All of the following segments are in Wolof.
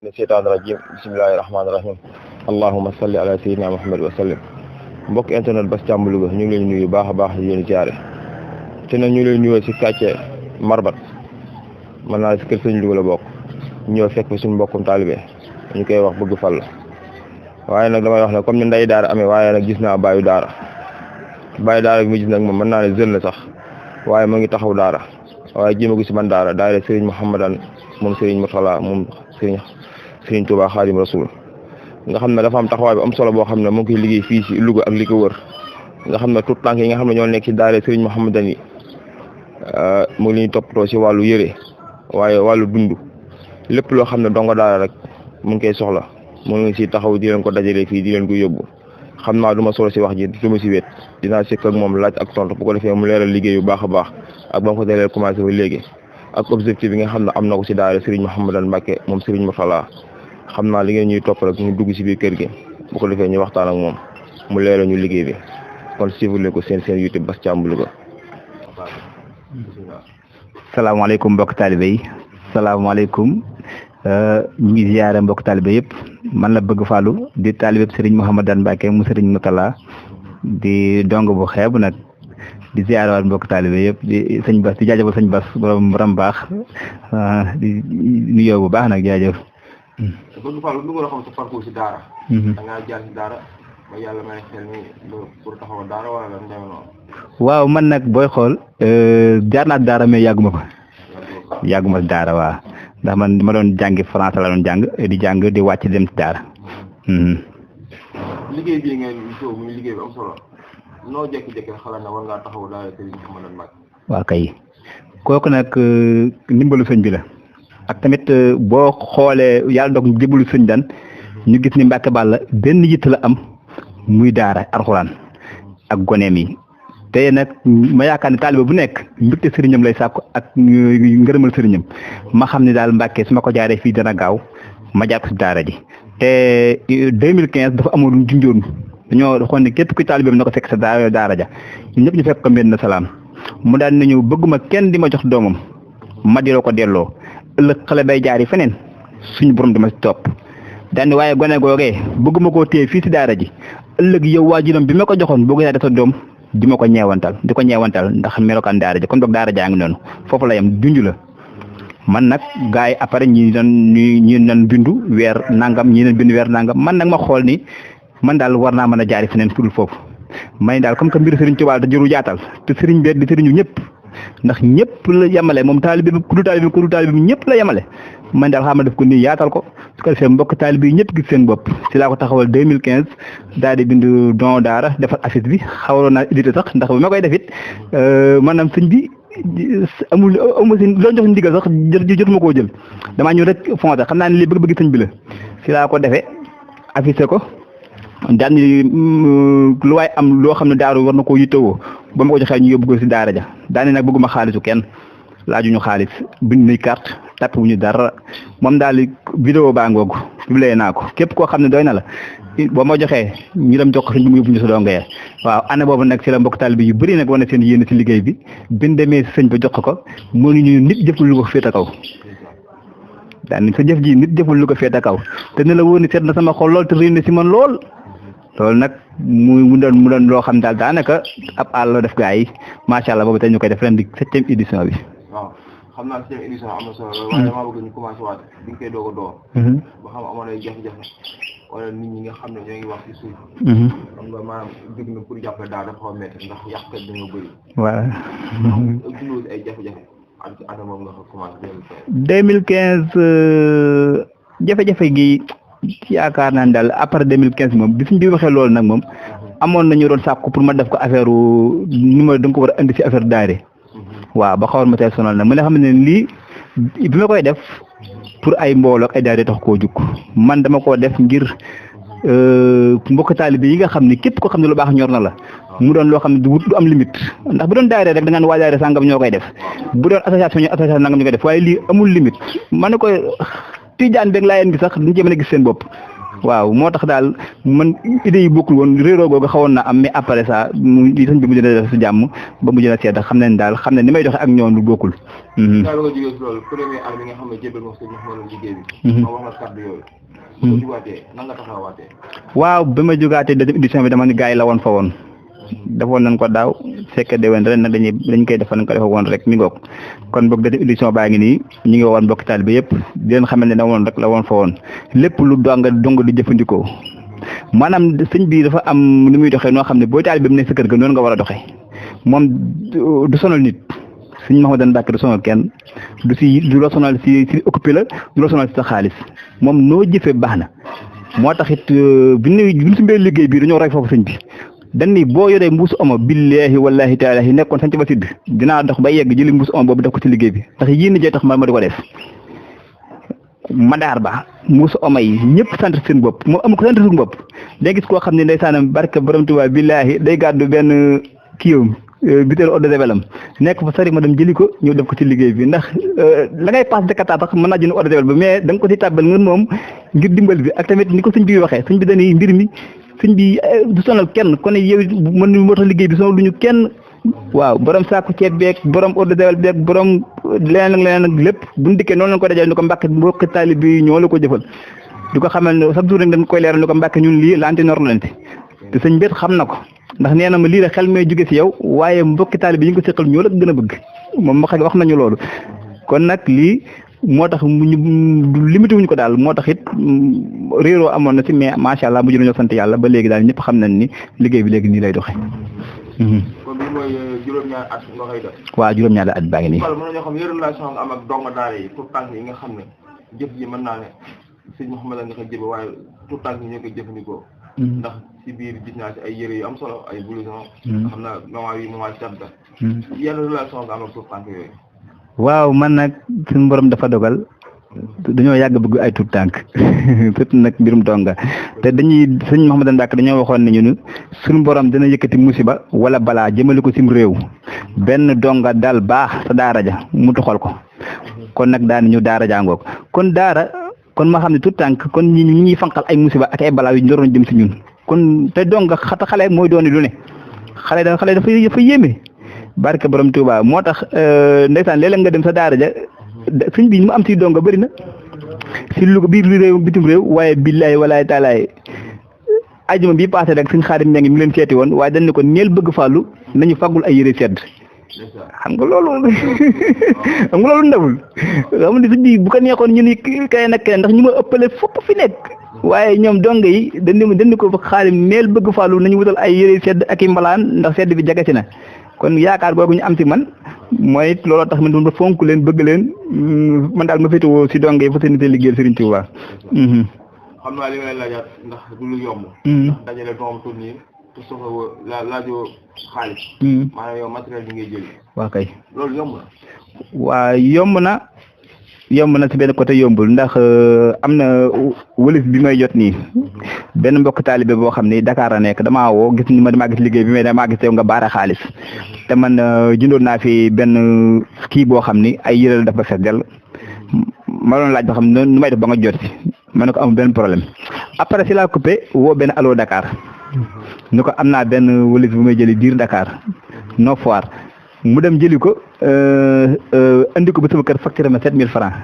من الشيطان الرجيم بسم الله الرحمن الرحيم اللهم صل على سيدنا محمد وسلم mbokk internet Bass Thioung Louga ñu ngi leen nuyu baax a baax di leen ziare te nag ñu leen nuyoo si quartier Marbat mën naa si kër sëñ Louga la bokk ñëw fekk fi suñu mbokkum taalibe ñu koy wax bëgg fall waaye nag damay wax ne comme ni nday daara amee waaye nag gis naa baayu daara bi mu gis nag moom mën naa ne jeune la sax waaye mu ngi taxaw daara waaye jéemagu si man daara Serigne Mouhamadan moom Serigne Mourtala moom Serigne Touba Khadim Rasoul nga xam ne dafa am taxawaay bu am solo boo xam ne mu ngi koy liggéey fii si Louga ak li ko wër nga xam ne tout tànk yi nga xam ne ñoo nekk si daara Serigne Mouhamadan yi mu ngi leen toppatoo si wàllu yëre waaye wàllu dund lépp loo xam ne dongo daara rek mu ngi koy soxla mu ngi si taxaw di leen ko dajale fii di leen ko yóbbu xam naa du ma solo si wax ji du ma si wéet dinaa sekk ak moom laaj ak tontu bu ko defee mu leeral liggéey bu baax a baax ak ba mu ko dalee commencé ba léegi ak objectif bi nga xam ne am na ko si daara Serigne Mouhamadan Mbacké moom Serigne Mourtala xam naa li ngeen ñuy topp rek ñu dugg si biir kër gi bu ko defee ñu waxtaan ak moom mu leeral ñu liggéey bi kon suivre leen ko seen YouTube Bass Thioung Louga. salaamaaleykum mbokk taalibe yi salaamaaleykum ñu ngi ziyaare mbokk taalibe yëpp man la bëgg Fallou di taalibe Serigne Mouhamadan Mbacké mu Serigne Mourtala di dong bu xeeb nag di ziyaare waat mbokk taalibe yëpp di sëñ Bass di jaajëfal sëñ Bass borom baax di nuyoo bu baax nag jaajëf. bëgg Fallou lu nga xam sa parcours si daara. da ngaa jaar si daara ba yàlla may xel ni pour taxawal daara wala lan demee noonu. waaw man nag booy xool jaar naa daara mais yàgguma ko yàgguma si daara waaw ndax man ma doon jàngi français la doon jàng di wàcc dem si daara. liggéey bii ngeen sóob muy liggéey bi am solo noo jékki-jékki xalaat na war ngaa taxaw daara Serigne Mouhamadan Mbacké. waaw kay kooku nag ndimbalu sëñ bi la ak tamit boo xoolee yàlla doog ndimbalu sëñ daan ñu gis ni Mbacké Balla benn yitt la am muy daara alxuraan ak goneem yi te nag ma yaakaar ne taaliba bu nekk mbégte sëriñam lay sàkku ak ngërëmal sëriñam ma xam ne daal Mbacké su ma ko jaaree fii dana gaaw ma jaar ko si daara ji te 2015 dafa amoon lu junjoon dañoo xool ne képp kuy taalibeem na ko fekk sa daara ja ñun ñëpp ñu fekk ko Medina Salaam mu daal nañu bëgguma kenn di ma jox doomam ma di la ko delloo ëllëg xale bay jaar yi feneen suñu borom dama si topp daal ni waaye gone googee bëgguma koo téye fii si daara ji ëllëg yow waajuram bi ma ko joxoon boo gisee sa doom di ma ko ñeewantal ndax melokaan daara ji kon boog daara jaa ngi noonu foofu la yem junj la man nag gars yi après ñi doon bindu weer nangam ñi doon bindu weer nangam man nag ma xool ni man daal war naa mën a jaari feneen fudul foofu may daal comme que mbir Serigne Touba da jëru jaatal te Serigne bi di Serigne ñëpp ndax ñëpp la yemale moom taalibe bi ku du taalibe bi ñëpp la yemale man daal xam def ko nii yaatal ko su ko defee mbokk taalibe yi ñëpp gis seen bopp si laa ko taxawal 2015 daal di bindu don daara defar affiche bi xawaloon naa édité sax ndax bi ma koy def it maanaam sëñ bi amul si loolu jox ndigal sax jotuma koo jël damaa ñëw rek foncé xam naa ne lii bëgg sëñ bi la si laa ko defee affiché ko daan ni lu waay am loo xam ne daaru war na koo yittewoo ba ma ko joxee ñu yóbbu ko si daara ja daane nag bëgguma xaalisu kenn laajuñu xaalis bind nuy carte tapp wuñu dara moom daal vidéo baa ngoogu publié naa ko képp koo xam ne doy na la boo ma joxee ñu dem jox ko sëñ bi mu yóbbu ñu sa dongee waaw année boobu nag si la mbokk taalibe yu bëri nag wane seen yéene si liggéey bi biñ demee si sëñ ba jox ko mënuñu nit jëful lu ko féete kaw daan sa jëf ji nit jëful lu ko féete kaw te ne la wóor ni seet na sama xol lool te réy na si man loolu nag mu doon loo xam daal daanaka ab àll la def gaa yi macha allah boobu tey ñu koy def ren di 7e édition bi. waaw xam naa 7e édition am na solo lool waaye damaa bëgg ñu commencé waat bi nga koy doog a door. ba xam amoon ay jafe-jafe wala nit ñi nga xam ne ñoo ngi wax ci suuf. xam nga maanaam dégg na pour jàppale daal dafa xaw a métti ndax yàqkat dañoo bëri. waaw. dund ay jafe-jafe ak ci année moom nga ko commencé 2015 jafe-jafe gi. yaakaar naa ne daal après 2015 moom bi suñ bi waxee loolu nag moom amoon nañu doon sàkku pour ma def ko affaire numéro da nga ko war a indi si affaire daare waaw ba xawoon ma tey sonal nag mu ne xam ne lii bi ma koy def pour ay mbooloo ak ay daare tax koo jukk man dama koo def ngir mbokk taalibe yi nga xam ne képp koo xam ne lu baax ñor na la mu doon loo xam ne du am limite ndax bu doon daare rek da nga ne waa daare sàngam ñoo koy def bu doon association nangam ñoo koy def waaye lii amul limite ma ne koy Tijaan beeg Laayeen bi sax duñ ci mën a gis seen bopp waaw moo tax daal man idée yi bokkul woon réeroo googu xawoon na am mais après ça li sëñ bi mujj na def si jàmm ba mujj na seet xam nañ daal xam ne ni may doxee ak ñoom lu bokkul. daa nga jógee si loolu premier at bi nga xam ne jébal nga sëñ Mouhamadou liggéey bi. ma wax nga kàddu yooyu. boo jugaatee nan nga taxawaatee. waaw ba ma jugaatee deuxième édition bi dama ni gars yi la woon fa woon. defoon nañ ko daaw fekke déwén ren nag dañ koy defal nañ ko defa woon rek mi ngoog kon boog deuxième édition baa ngi nii ñu ngi woon bokk taal bi yëpp di leen xamal ne da woon rek la woon fa woon lépp lu dong di jëfandikoo maanaam sëñ bi dafa am nu muy doxee noo xam ne boo taal bi mu ne sa kër ga noonu nga war a doxee moom du sonal nit sëñ Mouhamadou Mbacke du sonal kenn du la sonal si occupé la du la sonal si sa xaalis moom noo jëfee baax na moo tax it bi ñu si mbir liggéey bi dañoo roy foofu sëñ bi dañ ni boo yoree mbuusu omo billahi wallahi taala yi nekkoon sanc ba sidd dinaa dox ba yegg jëli mbuusu omo boobu def ko ci liggéey bi ndax yéen jee tax ma di ko def madaar ba mbuusu omo yi ñëpp sant seen bopp moom amul ko sant suñu bopp day gis koo xam ne ndeysaanam barke borom Tuubaa billahi day gàddu benn kiyam butéel eau de javel am nekk fa sari ma dem jëli ko ñëw def ko ci liggéey bi ndax la ngay passe Jakarta sax mën naa jënd eau de javel ba mais da nga ko ci tàbbal ngeen moom ngir dimbal bi ak tamit ni ko sëñ bi waxee sëñ bi dañuy mbir mi sëñ bi du sonal kenn kon yow mën moo tax liggéey bi sonal duñu kenn waaw borom saako ceeb beeg borom eau de javel beeg borom leneen ak lépp buñu dikkee noonu lañ ko dajale ni ko Mbàkke mbokki taalib bi ñoo la ko jëfal du ko xamal ne chaque jour rek dañ koy leeral ni ko Mbàkke ñun lii laante nor lante te sëñ bet xam na ko ndax nee na ma lii la xel may jóge si yow waaye mbokki taalib bi yi nga ko séqal ñoo la gën a bëgg moom wax nañu loolu kon nag lii moo tax limité wuñ ko daal moo tax it réeroo amoon na si mais macha allah mujj nañoo sant yàlla ba léegi daal ñëpp xam nañ ni liggéey bi léegi nii lay doxee. kon bi mooy juróom-ñaari at nga koy def. waaw juróom-ñaari at baa ngi nii. mën nañoo xam yéen relation nga am ak doomu daara yi pour tànk yi nga xam ne jëf ji mën naa ne sëñ Mouhamadou nga koy jëfe waaye pour tànk yi ñoo koy jëfandikoo. ndax si biir gis naa si ay yëre yu am solo ay blouson. xam naa moment yi moment cat la. yan relation nga am ak pour tànk yooyu. waaw man nag suñu borom dafa dogal dañoo yàgg bëgg ay tuut tànk surtout nag mbirum donga te dañuy sëñ Mouhamadou Mbacke dañoo waxoon ne ñun suñu borom dina yëkkati musiba wala balaa jëmale ko sim réew benn donga dal baax sa daara ja mu toxal ko kon nag daan ñu daara jàngoog kon daara kon ma xam ne tuut tànk kon ñi ñuy fanqal ay musiba ak ay balaa yu ñoroon jëm si ñun kon te donga xale mooy dooni lu ne xale dafa yéeme. barke borom Touba moo tax ndeysaan léeg-léeg nga dem sa daara ja sëñ bi mu am si donga bëri na si lu biir réew bitim réew waaye billaay walaay taalaay ajuma bi passé rek suñ Xaadim ña ngi mi leen seeti woon waaye dañ ne ko ñeel bëgg fàllu nañu faggul ay yére sedd xam nga loolu ndawul xam nga sëñ bi bu ko neexoon ñu ni kay nag kay ndax ñu ma ëppale fopp fi nekk waaye ñoom donga yi dañ ko Xaadim neel bëgg fàllu nañu wutal ay yére sedd ak i mbalaan ndax sedd bi jagasi na kon yaakaar googu ñu am si man mooy looloo tax man ba fonk leen bëgg leen man daal ma féetewoo si donge yi fa seen liggéeyal Serigne Touba. xam naa li nga leen laajaat ndax du lu yomb. ndax dajale doom tournée te soxla laajoo xaalis. maanaam yow matériel bi ngay jëli. waa kay loolu yomb na. waa yomb na si benn côté yombul ndax am na wëlis bi may jot nii benn mbokk taalibe boo xam ni Dakar a nekk damaa woo gis ni ma damaa gis liggéey bi mais damaa gis yow nga baare xaalis te man jëndoon naa fi benn kii boo xam ni ay yëre la daf ba fees del ma doon laaj ba xam nu may def ba nga jot si ma ne ko amul benn problème après si laa coupé woo benn allo Dakar ni ko am naa benn wëlis bu may jëli biir Dakar no foire mu dem jëli ko andi ko ba sama kër facturé ma 7000 francs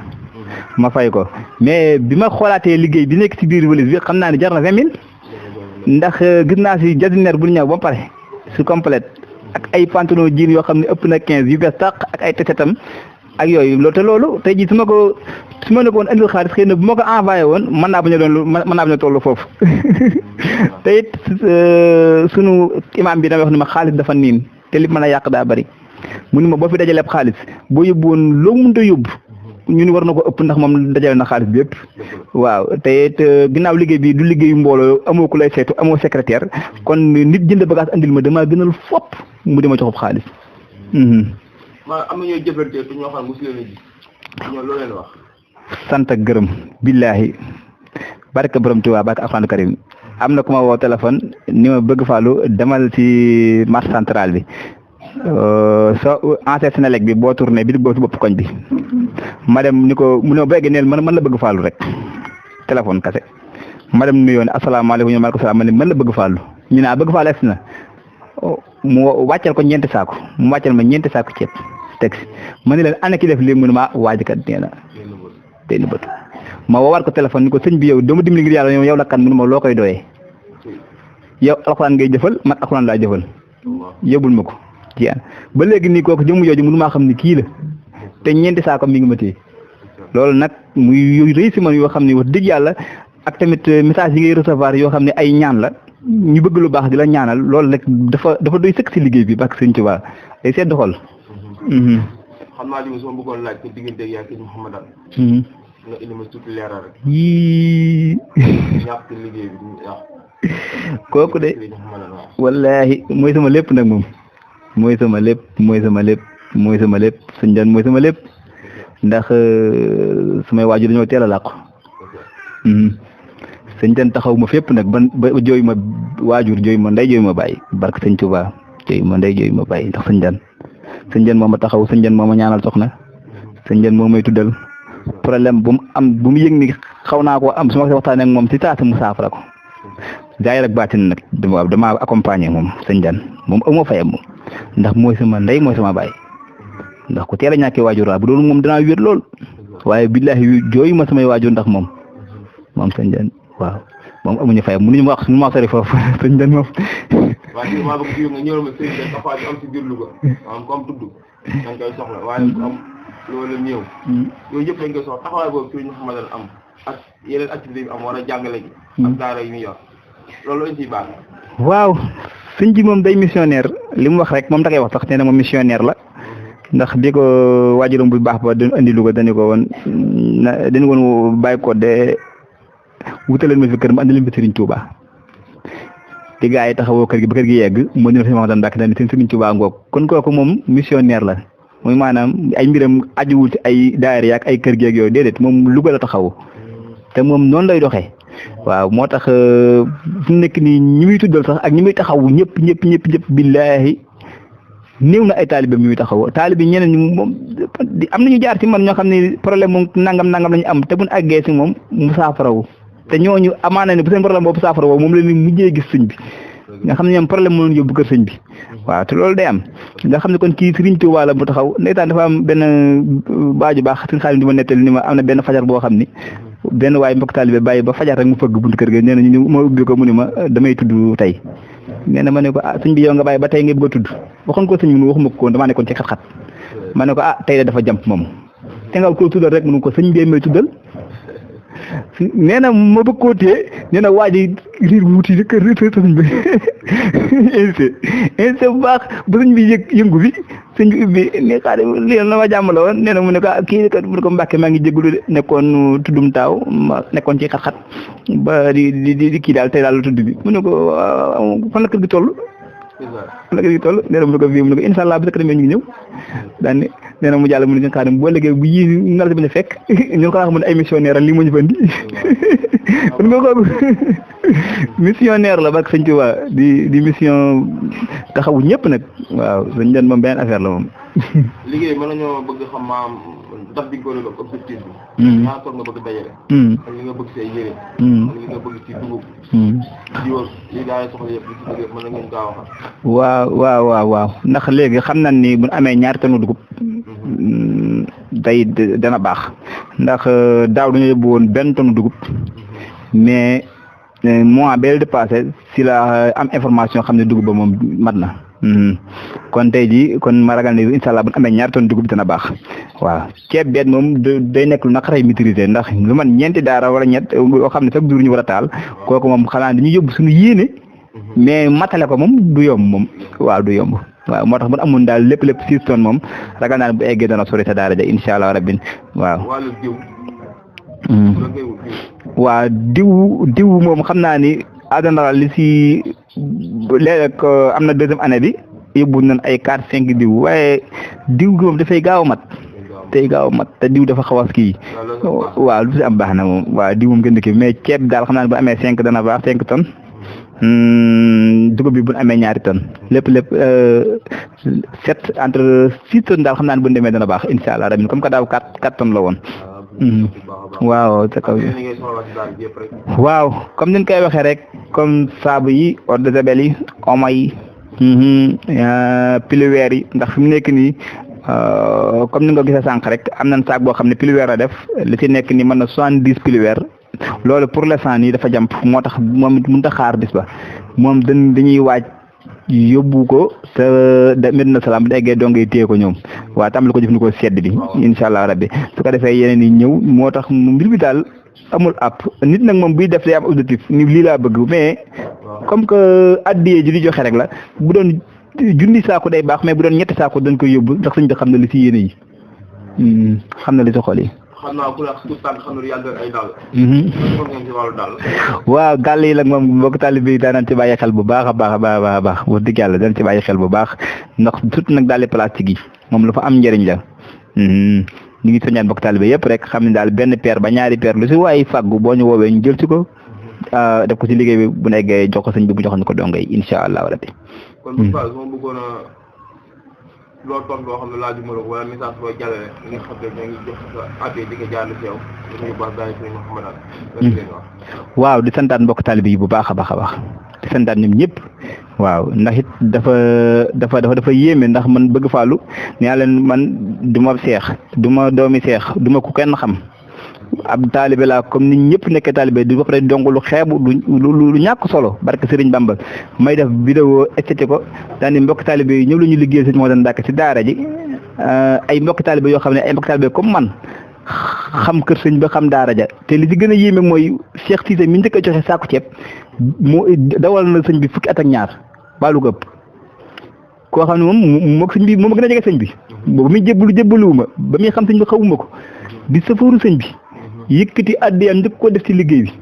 ma fay ko mais bi ma xoolaatee liggéey bi nekk si biir valise bi xam naa ne jar na 20000 ndax gis naa si jasinaire bu ñëw ba pare si complète ak ay pantalon jean yoo xam ne ëpp na 15 yu bees tàq ak ay tesetam ak yooyu loolu tey jii su ma ne ko woon andil xaalis xëy na bu ma ko envoyé woon mën naa bañ a toll foofu te it sunu imam bi dama wax ne ma xaalis dafa niin te li mën a yàq daa bari mu ni ma boo fi dajalee ab xaalis boo yóbbu woon loo mënta yóbbu ñu ni war na ko ëpp ndax moom dajale na xaalis bi yëpp waaw te it ginnaaw liggéey bi du liggéeyu mbooloo amoo ku lay seetu amoo secrétaire kon nit jënd bagage andil ma damaa gënal fopp mu di ma joxub xaalis. maa am na ñooy jëflante te ñoo xam ne mosu leen a gis ñoo loo leen wax. sant ak gërëm billaahi barke borom Tuubaa barke Alxuraan Karim am na ku ma woo téléphone ni ma bëgg faalu demal ci marché central bi. so ancien Sénélec bi boo tourné bi boo si bopp koñ bi ma dem ni ko mu ne ma béykat neel man la bëgg faalu rek téléphone kase ma dem nuyoo ne asalaamaaleykum ñu maaleykum salaam ma ne mën la bëgg fàllu ñu ne bëgg fàllu egsi na mu wàccal ko ñeenti saako mu wàccal ma ñeenti saako ceeb teg si ma ne leen ana ki def lii mu ne ma waajikat nee na tey na bët ma woowaat ko téléphone ni ko sëñ bi yow dama dimbali ngir yàlla yow la kan mu ne ma loo koy doyee yow alxuraan ngay jëfal man alxuraan laa jëfal yóbbul ma ko ci ba léegi nii kooku jëmu jooju mënu maa xam ni kii la te ñeenti saako mi ngi ma téye loolu nag muy rëy si man yoo xam ne wax dëgg yàlla ak tamit message yi ngay recevoir yoo xam ne ay ñaan la ñu bëgg lu baax di la ñaanal loolu rek dafa doy sëkk si liggéey bi bak sëñ Tuubaa day sedd xol. xam naa li ma bëggoon laaj ko diggante ak yaa kii Mouhamadou. nga indi ma tuuti leeral rek. yii. ñàkk liggéey bi yàq. kooku de wallaahi mooy sama lépp nag moom mooy sama lépp sëñ Diagne mooy sama lépp ndax samay waajur dañoo teel a làqu. sëñ Diagne taxaw ma fépp nag ba jooy ma waajur jooy ma ndey jooy ma bàyyi barke sëñ Tuubaa jooy ma ndey jooy ma bàyyi ndax sëñ Diagne moo ma taxaw sëñ Diagne moo ma ñaanal soxna sëñ Diagne moo may tuddal problème bu mu yëg ni xaw naa koo am su ma ko waxtaanee ak moom si taata mu saafara ko jaay rek baatin nag damaa accompagner moom sëñ Diagne moom amoo fayam moom ndax mooy sama ndey mooy sama baay ndax ku teel a ñàkkee waajur bu doon moom danaa wér lool waaye billaahi jooyu ma samay waajur ndax moom sëñ Diagne waaw moom amuñu fayam mënuñu wax suñu ma sori foofu sëñ Diagne moom. waaye ci maa bëgg nga ñëw ma sëñ Diagne dafa am ci biir Louga am comme tudd dañ koy soxla waaye am loolu néew yooyu yëpp dañ koy soxla taxawaay boobu ci ñu xamal am ak yeneen activité bi am war a jàngale gi ak daara yi ñu yor loolu lañ ciy baax. waaw sëñ bi moom day missionnaire li mu wax rek moom da koy wax sax nee na moom missionnaire la ndax bi ko waajuram bu baax ba dañu andi Louga dañu ko woon dañu woon bàyyi ko de wutaleen ma fi kër ma andi leen fi Serigne Touba te gars yi taxawoo kër gi ba kër gi yegg moo ñu fi Mamadou Mbacke dañ ne seen Serigne Touba ngoog kon kooku moom missionnaire la mooy maanaam ay mbiram ajuwul ci ay daayira yaak ay kër gi ak yooyu déedéet moom Louga la taxaw te moom noonu lay doxee waaw moo tax fu nekk nii ñi muy tuddal sax ak ñi muy taxawu ñëpp billaahi néew na ay taalibe mi muy taxaw taalibe ñeneen ñi moom am nañu jaar ci man ñoo xam ne problème moom nangam lañu am te buñ àggee si moom mu saafarawu te ñooñu amaana ne bu seen problème boobu saafarawu moom la ñu mujjee gis sëñ bi nga xam ne ñoom problème mënoon yóbbu kër sëñ bi waaw te loolu day am nga xam ne kon kii Serigne Touba la bu taxaw ndeysaan dafa am benn baaju baax suñu xaalis di ma nettali ni ma am na benn fajar boo xam ni benn waaye mbokk taalibe bàyyi ba fajar rek mu fëgg buntu kër ga nee na ñu ma ubbi ko mu ni ma damay tudd tey nee na ma ne ko sëñ bi yow nga bàyyi ba tey nga bëgg a tudd waxoon ko sëñ bi mu waxuma ko damaa nekkoon ci xat-xat ma ne ko tey de dafa jàmp moom te nga ko tuddal rek mu ne ko sëñ bi may tuddal nee na ma bëgg koo téye nee na waa ji riir bu wuti kër sëñ bi insisté bu baax ba sëñ bi yëngu bi sëñ bi ubbi ne xaaral lii na ma jàmm la woon nee na mu ne ko kii kat mu ne ko Mbàkke maa ngi jégalu de nekkoon tuddum taaw ma nekkoon ci xat-xat ba di kii daal tey daal la tudd bi mu ne ko fan la kër gi toll. fan la kër gi toll nee na mu ne ko bii mu ne ko incha allah bi sa kër ñu ngi ñëw daan ne nee na mu jàll mu ne nga xam ne boo léegi bu yii nar si bañ a fekk ñun ko xam ne ay missionnaire lii moo ñu fa indi kon nga kooku missionnaire la barke sëñ Tuubaa di mission taxawu ñëpp nag waaw dañ leen moom benn affaire la moom. liggéey mën nañoo bëgg xam maam ndax di góor ak objectif bi. ñaata tool nga bëgg dajale. ak li nga bëgg say yére. ak li nga bëgg ci dugub. jiw yi daal soxla yëpp li ci dugub mën na ngeen gaaw a xam. waaw ndax léegi xam nañ ni bu amee ñaari tonu dugub. day dana baax ndax daaw dañoo yóbbu woon benn tonne dugub mais mois bee dépassé si la am information xam ne dugub ba moom mat na kon tey jii kon ma ragal ne incha allah bu amee ñaari tonne dugub dana baax waaw ceeb beet moom day nekk lu naqaree maîtriser ndax lu man ñeenti daara wala ñett yoo xam ne chaque jour ñu war a taal kooku moom xanaa dañuy yóbbu suñu yéene mais matale ko moom du yomb moom waaw du yomb. waaw moo tax bu amoon daal lépp 6 tonnes moom ragal naa ne bu eggee dana sori sa daara ja incha allah rabbin waaw. waaw diw moom xam naa ni àdduna li si léeg-léeg am na deuxième année bi yóbbu nañ ay 4-5 diw waaye diw gi moom dafay gaaw a mat tey gaaw a mat te diw dafa xaw a kii waaw lu si am baax na moom waaw diw moom gën kii mais ceeb daal xam naa ne bu amee 5 dana baax 5 tonnes. dugub bi bu ñu amee ñaari tonnes lépp 7 entre 6 tonnes daal xam naa ne bu ñu demee dana baax incha allah rabbi comme que daaw 4 tonnes la woon waaw te kaw waaw comme niñ koy waxee rek comme saabu yi eau de javel yi omo yi piliweer yi ndax fi mu nekk nii comme ni nga ko gisee sànq rek am nañ saak boo xam ne piliweer la def li ci nekk nii mën na 70 piliweer loolu pour l'instant nii dafa jàmp moo tax moom it mënut a xaar bis ba moom dañuy waaj yóbbu ko te Medina Salaam bu eggee dong ngay téye ko ñoom waaw tam la ko jëfandikoo sedd bi incha allah rabbi su ko defee yeneen yi ñëw moo tax mbir bi daal amul app nit nag moom buy def day am objectif ni lii laa bëgg mais comme que addiyee ji di joxe rek la bu doon junni saako day baax mais bu doon ñetti saako dañ koy yóbbu ndax suñ bi xam na li si yéene yi xam na li si xol yi. xam naa ku la xam ne yàlla ay dàll. waaw dàll yi nag moom mbokk taalibe yi daan ci bàyyi xel bu baax a baax a baax wax dëgg yàlla dañ ci bàyyi xel bu baax ndax surtout nag dàll plastique yi moom lu fa am njëriñ la. ñu ngi soññaan mbokk taalibe yëpp rek xam ne daal benn paire ba ñaari paire lu si waaye fàggu boo ñu woowee ñu jël si ko def ko si liggéey bi bu nekkee jox ko sëñ bi bu joxoon ko dongay incha allah rabbi. kon bu baax moom bëggoon a loolu toog loo xam ne laajuma la wala message booy jàllale nga xam ne ñoo ngi jox sa addi di ko jaarale si yow ñu baax daal sëñ Mouhamed waaw di santaat mbokk taalibe yi bu baax a baax a baax di santaat ñoom ñëpp waaw ndax it dafa yéeme ndax man bëgg faalu ne yaa leen man du ma seex du ma doomi seex du ma ku kenn xam ab taalibe laa comme ni ñëpp nekkee taalibe du ba pare dong lu xeebu lu ñàkk solo barke Serigne Bamba may def vidéo esthétique ko daani mbokk taalibe yi ñëw la ñu liggéey sëñ moo doon dàkk ci daara ji ay mbokk taalibe yoo xam ne ay mbokk taalibe comme man xam kër sëñ ba xam daara ja te li ci gën a yéeme mooy Cheikh Cissé mi njëkk a joxe saaku ceeb moo dawal na sëñ bi fukki at ak ñaar baalu ko ëpp koo xam ne moom sëñ bi moom a gën a jege sëñ bi boobu muy jébbaluwuma ba muy xam sëñ bi xawuma ko di safooru sëñ bi yëkkati addiyam njëkk ko def ci liggéey bi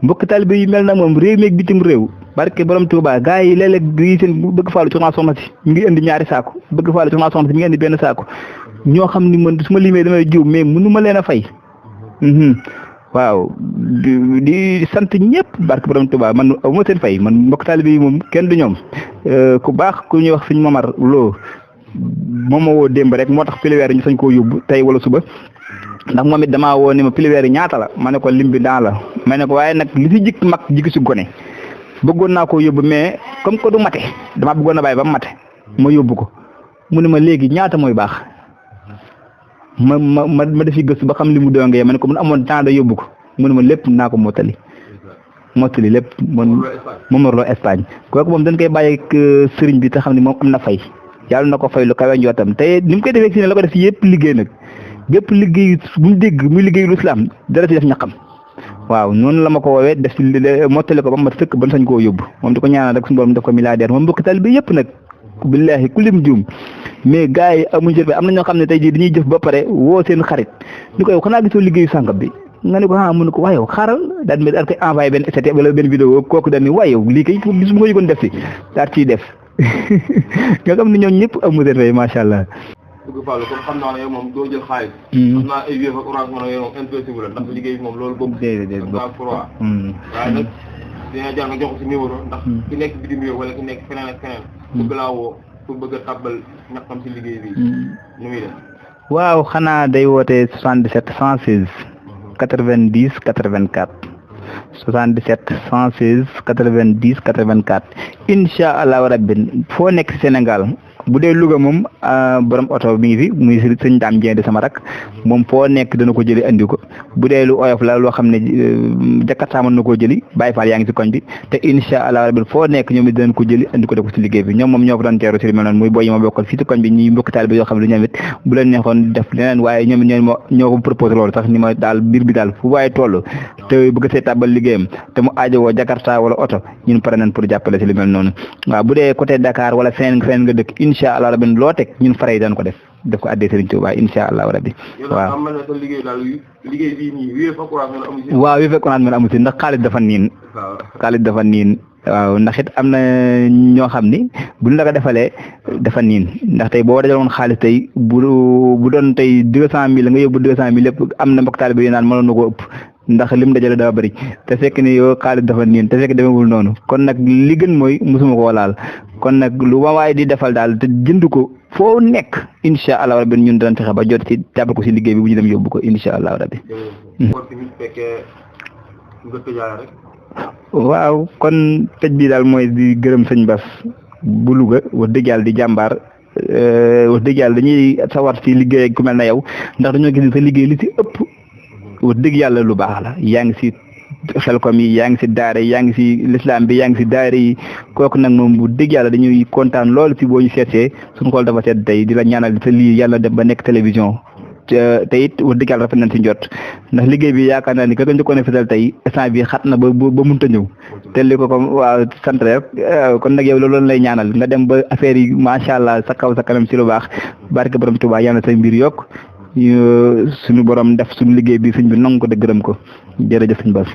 mbokk taalibe yi mel na moom réew mi ak bitim réew barke borom Touba gars yi léeg-léeg yi seen bëgg faalu ci soxna si mi ngi indi ñaari saako bëgg faalu ci soxna si mi ngi indi benn saako ñoo xam ni man su ma limee damay jiw mais mënu ma leen a fay waaw di sant ñëpp barke borom Touba man aw ma seen fay man mbokk taalibe yi moom kenn du ñoom ku baax ku ñuy wax suñ Momar Lo moom ma woo démb rek moo tax piliweer ñu sañ koo yóbbu tey wala suba ndax moom it damaa woo ni ma piliweer yi ñaata la ma ne ko lim bi daa la ma ne ko waaye nag li si jik mag jik si gone bëggoon naa koo yóbbu mais comme que du mate damaa bëggoon a bàyyi ba mu mate ma yóbbu ko mu ne ma léegi ñaata mooy baax ma defi gëstu ba xam li mu dongee ma ne ko mun amoon temps da yóbbu ko mu ne ma lépp naa ko mottali lépp moom Momar Lo Espagne kooku moom dañ koy bàyyi sëriñ bi te xam ne moom am na fay yàlla na ko fay lu kawe njottam te ni mu koy defee si ne la ko def si yëpp liggéey nag bépp liggéey bu ñu dégg muy liggéey lu islam dara ci def ñaqam waaw noonu la ma ko woowee def si mottali ko ba ma sëkk ban sañ koo yóbbu moom di ko ñaanal rek suñu borom def ko milliardaire moom mbokk taalibe yëpp nag billahi ku lim juum mais gars yi amuñ jëf am na ñoo xam ne tey jii dañuy jëf ba pare woo seen xarit ni ko yow xanaa gisoo liggéeyu sàngam bi nga ne ko mun ko waaye yow xaaral daal di koy envoyé benn statut wala benn vidéo kooku daal ni waaye yow lii kay bis bu ko yëgoon def si daal ciy def nga xam ne ñoom ñëpp amu seen fay macha allah. dëgg Fallou comme xam naa ne yow moom doo jël xaalis. xam naa ay Wave ak Orange Money yow moom impossible la ndax liggéey bi moom loolu boobu. déedéet boobu waaye nag dina jar nga jox ko si numéro ndax ki nekk bitim réew wala ki nekk feneen ak feneen. bëgg laa woo pour bëgg a tàbbal ñaxtam si liggéey bi nu muy def. waaw xanaa day woote 77 116. 90 84 77 116 90 84 incha allah rabbi foo nekk Sénégal bu dee Louga moom borom oto mi ngi fi muy sëñ Dame Dieng di sama rak moom foo nekk dana ko jëli andi ko bu dee lu oyof la loo xam ne Jakarta mën na koo jëli Baye Fall yaa ngi si koñ bi te incha allah rabbi foo nekk ñoom it danañ ko jëli andi ko def ko si liggéey bi ñoom moom ñoo ko doon teeru si li mel noonu muy boy yi ma bokkal fii si koñ bi ñuy mbokk taal bi yoo xam ne ñoom it bu leen neexoon def leneen waaye ñoom it ñoo ko proposé loolu sax ni ma daal mbir bi daal fu waaye toll te bëgg see tàbbal liggéeyam te mu aajowoo Jakarta wala oto ñun pare nañ pour jàppale si li mel noonu waaw bu dee côté Dakar wala feneen nga dëkk incha allah rabbi loo teg ñun fare yi daan ko def ko addee Serigne Touba incha allah rabbi waaw waaw wi fekk naan amu si ndax xaalis dafa niin waaw ndax it am na ñoo xam ni buñ la ko defalee dafa niin ndax tey boo dajaloon xaalis tey bu doon tey 200 000 nga yóbbu 200 000 lépp am na mbokk taalibe yi naan mënoon na ko ëpp ndax lim dajale daa bëri te fekk ni yow xaalis dafa niin te fekk demewul noonu kon nag li gën mooy musuma koo laal kon nag lu ma waay di defal daal te jënd ko foo nekk incha allah rabbi ñun danañ fexe ba jot ci jàppal ko si liggéey bi bu ñu dem yóbbu ko incha allah rabbi. waaw kon tëj bi daal mooy di gërëm sëñ Bass bu Louga wax dëgg yàlla di jàmbaar wax dëgg yàlla dañuy sawar si liggéey ak ku mel na yow ndax dañoo gis ne sa liggéey li si ëpp wax dëgg yàlla lu baax la yaa ngi si Xelcom yi yaa ngi si daara yi yaa ngi si l'islam bi yaa ngi si daara yi kooku nag moom bu dëgg yàlla dañuy kontaan lool si boo ñu seetsee suñu xool dafa seet tey di la ñaanal sa lii yàlla dem ba nekk télévision te it wax dëgg yàlla rafet nañ si njot ndax liggéey bi yaakaar naa ni ka nga njëkkoon a fesal tey instant bi xat na ba mënta ñëw te li ko comme waaw sant rek kon nag yow loolu lay ñaanal nga dem ba affaire yi macha allah sa kaw sa kanam si lu baax barke borom Tuubaa yàlla say mbir yokk suñu borom def suñu liggéey bi sëñ bi nangu ko de gërëm ko jërëjëf sëñ Bass